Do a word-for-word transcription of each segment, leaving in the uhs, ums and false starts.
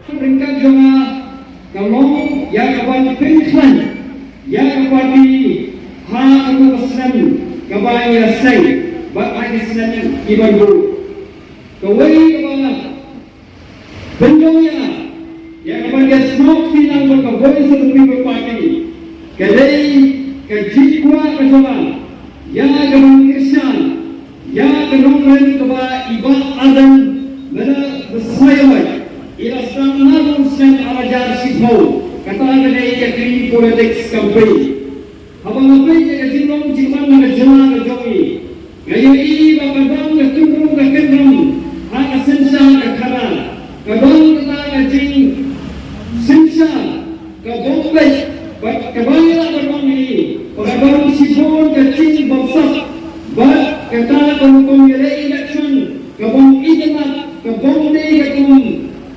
Ryngkat jong nga ka long ïa ka ban pynkhlaiñ ïa ka party ha kano ka snem kaba ngi la seng bad ha ki snem ki ban bud. Kawei kaba pynlong ïa nga ïa ka ban ïasnoh kti lang bad ka Voice of the People Party ka dei ka jingkwah ka jong nga ïa ka ban kyrshan ïa ka nongrim kaba i Bah Ardent Miller Basaiawmoit i la sdang naduh u snem ar hajar shiphew, kata ka dei ka Clean Politics Campaign. Haba nga peit ïa ka jinglong jingman na ka jylla ka jong ngi, nga ïohi ba ka don ka kynrum ka kynrum ha ka synshar ka khadar, ka don kata ka jingsynshar ka bym beit bad kaba ngi lah ban ong hi ba ka don shibun ka jingbamsap bad kata ka rukom ïaleh election ka bym itynnad, ka bym dei ka kum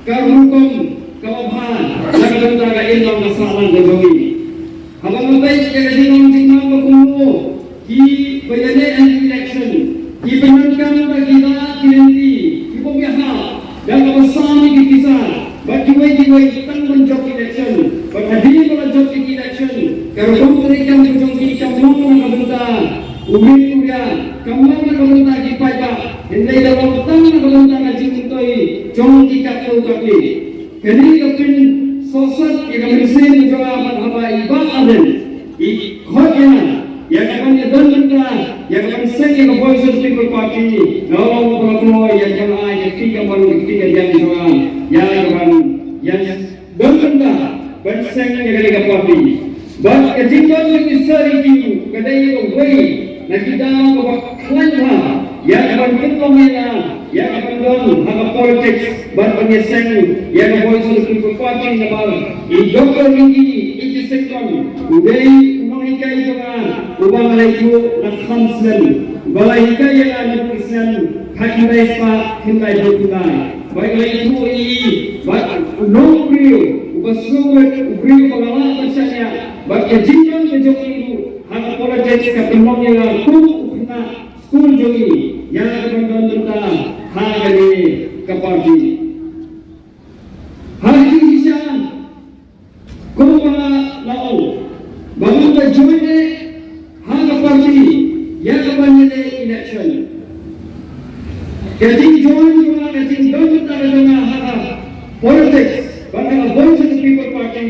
ka rukom kaba bha na ka bynta ka imlang ka sahlang ka jong ngi. Haba nga peit ïa ka jinglong jingman ba kumno kiba ïaleh election, ki pyndonkam da ki lad ki lynti ki bym ïahap, da kaba sam ïa ki pisa bad kiwei kiwei tang ban jop election. Bad hadien ba la jop ïa ki election, ka rukom treikam ka jong ki kam long na ka bynta u rit u riat, kam long na ka bynta ki paidbah, hynrei ka long tang na ka bynta ka jingmyntoi jong ki katto katne. Kane ka pynsohsat ïa ka mynsiem ka jong nga bad haba i Bah Ardent i khot ïa nga ïa ka ban ïadon bynta ïa ka ban seng ïa ka Voice of the People Party, nga ong ba nga kloi ïa ka ban ai ka kti kamon ka kti kadiang jong nga ïa ka ban ïadon bynta ban seng ïa kane ka party. Bad ka jingdon jong i Sir Ricky ka dei kawei na ki daw kaba khlaiñ bha ïa ka ban pynlong ïa nga ïa ka ban don ha ka politics bad ban ïaseng ïa ka Voice of the People Party namar i Doctor Ricky J Syngkon u dei u nonghikai jong nga uba nga la ïathuh na kham snem, uba la hikai ïa nga naduh ki snem khatkhyndai spah khyndaiphew khyndai. Bad nga la ïathuh ïa i bad u long u briew uba sngewrit, u briew ba nga lah ban shaniah. Bad ka jingdon ka jong i ruh ha ka politics ka pynlong ïa nga kum u khynnah skul jong i ïa ka ban don bynta ha kane ka party. Ha ka jingshisha kumba la ong ba ngan da join eh ha ka party ïa ka ban ïaleh election. Ka jingjoin jong nga, ka jingdon bynta ka jong nga ha ka politics bad ha ka Voice of the People Party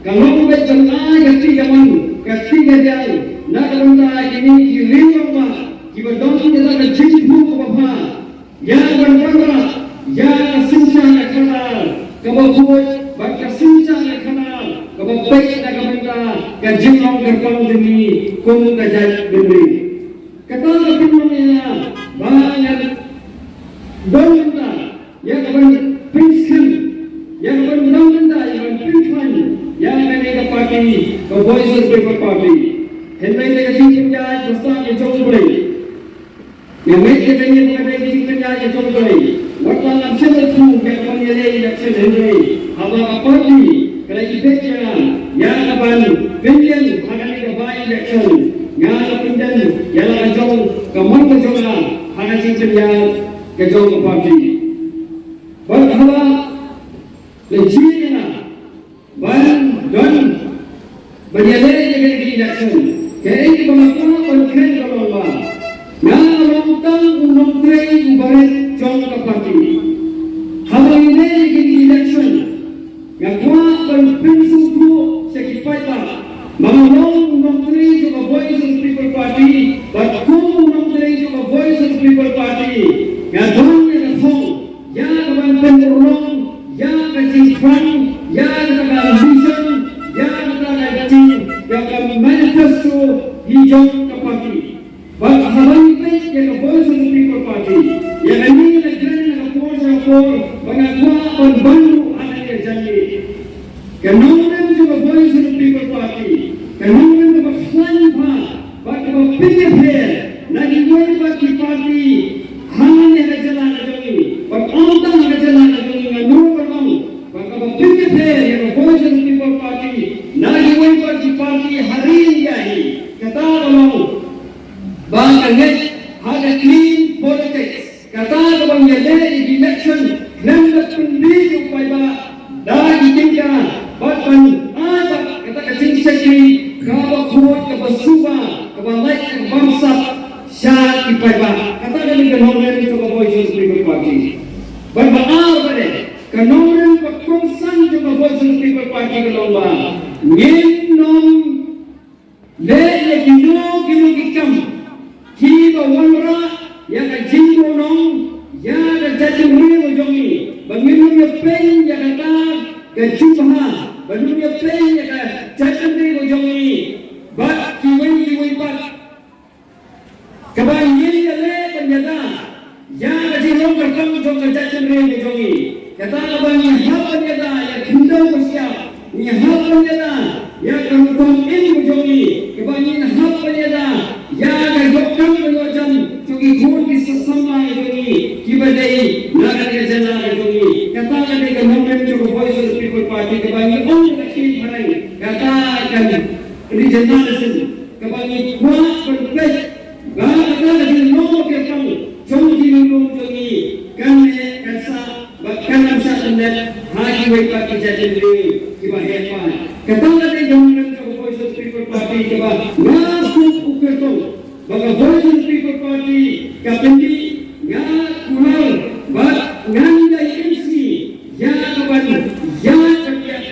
ka long beit ban ai ka kti kamon ka kti kadiang na ka bynta kine ki rangbah kiba don kata ka jingthmu kaba bha ïa ka ban wanrah ïa ka synshar ka khadar kaba khuid bad ka synshar ka khadar kaba peit na ka bynta ka jinglong kyrpang jong ngi kum ka jaitbynriew. Kata ka pynlong ïa nga ba ngan don bynta ïa ka ban pynskhem, ïa ka ban don bynta, ïa ka ban pynkhlaiñ ïa kane ka party ka Voice of the People Party. Hynrei da ka jingpynïaid ba stad ka jong U Blei, nga ngeit ïa kane ba ka dei ka jingpynïaid ka jong U Blei. Wat la ngam shym la thmu ïa ka ban ïaleh election hynrei haba ka party ka la ibit ïa nga ïa ka ban pynïeng ha kane ka by-election, nga la pyndem ïa la ka jong ka mon ka jong nga ha ka jingpynïaid ka jong ka party. Bad haba la jied ïa nga ban don ban ïaleh ïa kane ka election, kaei kaba nga kwah ban kren ka long ba nga long tang u nongtrei uba rit jong ka party. Haba ngi leh ïa kane ka election, nga kwah ban pynsngewthuh sha ki paidbah ba nga long u nongtrei jong ka Voice of the People Party, bad kum u nongtrei jong ka Voice of the People Party nga don ïa ka thong ïa ka ban pynurlong ïa ka jingpang, ïa kata ka vision, ïa kata ka jing, ïa ka manifesto hi jong ka party. Bad haba ngi peit ïa ka Voice of the People Party, ïa kane la kren na ka por sha ka por ba nga kwah ban ban ruh ha kane ka jingïaid. Ka nongrim jong ka Voice of the People Party, ka nongrim kaba khlaiñ bha bad kaba pynïapher na kiwei pat ki party hangne ha ka jylla ka jong ngi, bad ym tang ha ka jylla ka jong ngi, nga nud ban ong ba kaba pynïapher ïa ka Voice of the People Party na kiwei pat ki party ha ri India hi, kata ka long ba ka ngeit ha ka clean politics. Kata ka ban ïaleh ïa ki election khlem da pynbiej ïa u paidbah, Party. Bad ba ar ba dei, ka nongrim ba kongsan jong ka Voice of the People Party ka long ba ngin nym leh ïa kino kino ki kam kiba wanrah ïa ka jingbuhnong ïa ka jaitbynriew ka jong ngi, ba ngin nym ïapeiñ ïa kata ka jubab, ba ngin nym ïapeiñ ïa ka jaitbynriew ka jong ngi bad kiwei kiwei pat. Kaba ngin ïaleh ban ïada ïa ka jinglong kyrpang jong ka jaitbynriew ka jong ngi. Kata kaba ngi hap ban ïada ïa ka khyndew ka shyiap, ngi hap ban ïada ïa ka rukom im ka jong ngi. Kaba ngin hap ban ïada ïa ka ïoh kam ka ïoh jam jong ki khun ki samla ka jong ngi kiba dei na ka jylla ka jong ngi. Kata ka dei ka nongrim jong ka Voice of the People Party kaba ngi ong ka khie phareng, kata ka regionalism. Kaba ngi kwah ban peit ba kata ka jinglong kyrpang jong ki nongrim jong ngi kan leh kan sah bad kan ym shah tynnat ha kiwei pat ki jaitbynriew kiba heh pat. Kata ka dei ka nongrim jong ka Voice of the People Party kaba nga sngewthuh kyrtong ba ka Voice of the People Party ka pyni, nga kular bad ngan ïai imsngi ïa ka ban ïaid ban ïaid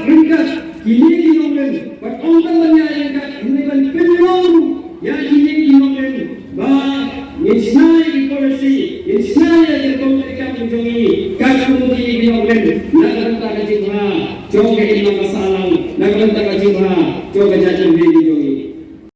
ryngkat kine ki nongrim, bad ym tang ban ïaid ryngkat hynrei ban pynlong ïa kine ki nongrim ba ngin shna ïa ki policy, ngin shna ïa ki rukom treikam ka jong ngi kat kum kine ki nongrim na ka bynta ka jingbha jong ka imlang ka sahlang, na ka bynta ka jingbha jong ka jaitbynriew ka jong ngi.